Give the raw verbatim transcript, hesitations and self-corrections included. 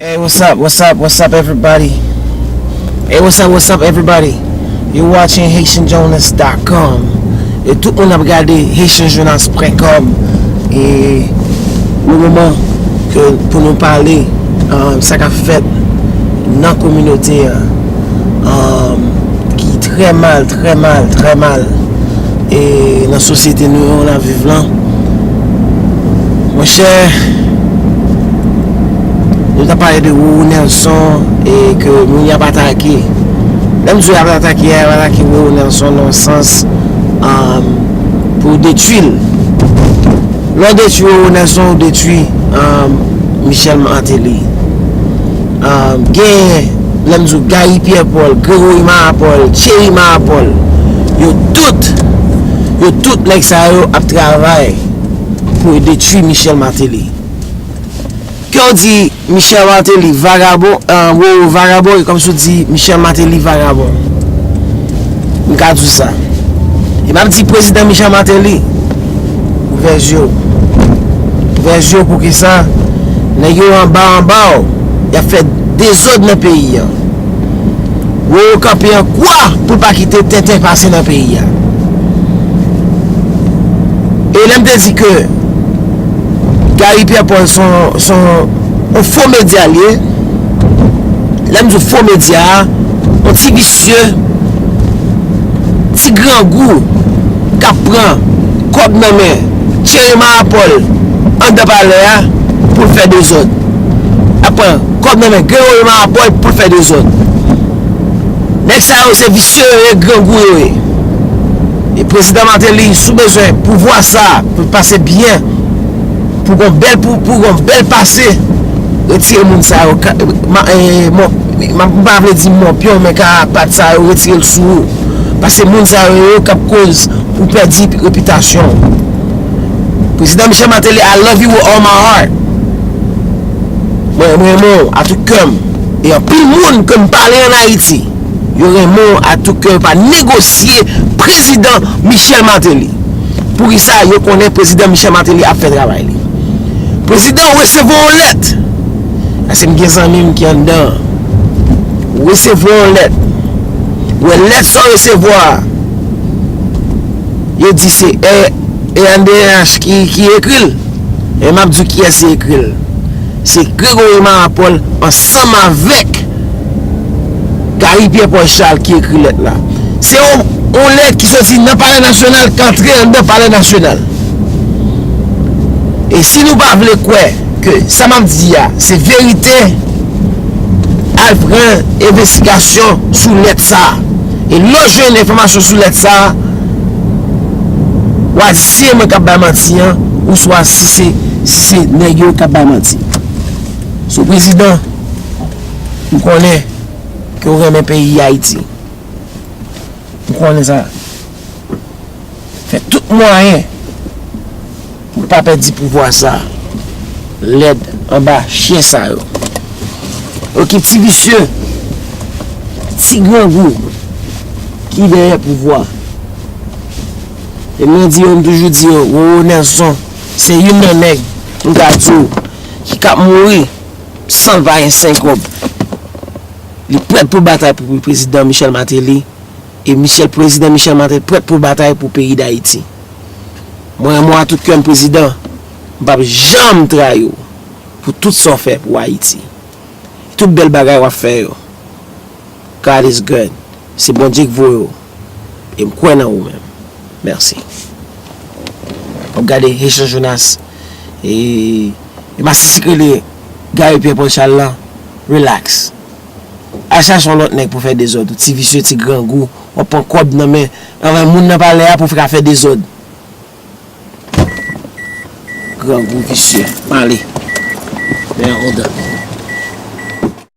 Hey, what's up, what's up, what's up, everybody? Hey, what's up, what's up, everybody? You're watching Haitian Jonas dot com. E tout moun ap gade Haitian Jonas point com. E le moman ke pou nou pale, um, sa k ap fèt nan kominote an, um, ki trè mal, trè mal, trè mal. E nan sosyete nou an n ap viv lan, monchè, nou t ap pale de Roro Nelson e ke moun y ap atake. Lè m di y ap atake a, y ap atake Roro Nelson nan yon sans, um, pou detwi l. Lè w detwi Roro Nelson, ou detwi, um, Michel Martelly. Um, gen, lè m di w, Gary Pierre Paul, Gregory Marapol, Thierry Marapol, yo tout, yo tout nèg sa yo ap travay pou yo detwi Michel Martelly. Ke w di Michel Martelly vagabon, eh, Roro vagabon, e kòmsi w di Michel Martelly vagabon. M ka di w sa. E m ap di prezidan Michel Martelly, ouvè zye w. Ouvè zye w poukisa nèg yo anba anba w, y ap fè dezòd nan peyi an. Roro kanpe an kwa pou l pa kite tenten pase nan peyi a. E lè m te di ke Gary Pierre Paul se yon, se yon, yon fo medya l ye, lè m di w fo medya a, yon ti visye, ti grangou k ap pran kòb nan men Thierry Marapol anndan palè a pou l fè dezòd. L ap pran kòb nan men Gregory Marapol pou l fè dezòd. Nèg sa yo se visye yo ye, grangou yo ye. E prezidan Martelly, si w bezwen pouvwa sa a pou l pase byen, pou gon bèl, pou, pou gon bèl pase, retire moun sa yo. Ka, ma, eh, mò, m pa vle di mòpyon, men karapat sa yo, retire l sou ou. Paske moun sa yo, yo k ap koz pou w pèdi repitasyon w. Prezidan Michel Martelly, I love you with all my heart. Mwen, mwen renmen w a tout kè m. E anpil moun ke m pale ann Ayiti, yo renmen w a tout kè, yo pa negosye prezidan Michel Martelly. Poukisa? Yo konnen prezidan Michel Martelly ap fè travay li. Prezidan resevwa yon lèt. Paske m gen zanmi m ki anndan. Ou resevwa yon lèt. Ou wè lèt sa w resevwa a, yo di se R, RNDRH ki, ki ekri l. E m ap di w kiyès ki ekri l. Se Gregory Marapol ansanm avèk Gary Pierre Paul Charles ki ekri lèt la. Se yon, yon lèt ki soti nan Palè Nasyonal, k antre anndan Palè Nasyonal. E si nou pa vle kwè ke sa m ap di a se verite, al pran envestigasyon sou lèt sa a. E lè w jwenn enfòmasyon sou lèt sa a, w a di se mwen k ap bay manti an, ouswa si se, si se nèg yo k ap bay manti. So, prezidan, m konnen ke w renmen peyi Ayiti. M konnen sa. Fè tout mwayen pou w pa pèdi pouvwa sa a. Lèd anba chen sa yo. Yo ki ti visye, ti grangou ki dèyè pouvwa. E mwen di yo, m toujou di yo, Roro Nelson se youn nan nèg, m ka di w, ki k ap mouri san l pa gen senk kòb. Li prèt pou batay pou prezidan Michel Martelly. E Michel, prezidan Michel Martelly prèt pou batay pou peyi Dayiti. Mwen renmen w a tout kè m, prezidan. M p ap janm trayi w pou tout sa w fè pou Ayiti. Tout bèl bagay w ap fè yo. God is good. Se Bondye k voye w. E m kwè nan ou menm. Mèsi. W ap gade Haitian Jonas. E, e masisi k rele Gary Pierre Paul Charles lan. Relax. Al chache yon lòt nèg pou fè dezòd ou, ti visye, ti grangou. W ap pran kòb nan men, nan men moun nan palè a pou fè, ka fè dezòd. Grangou visye. Male. Men an oda.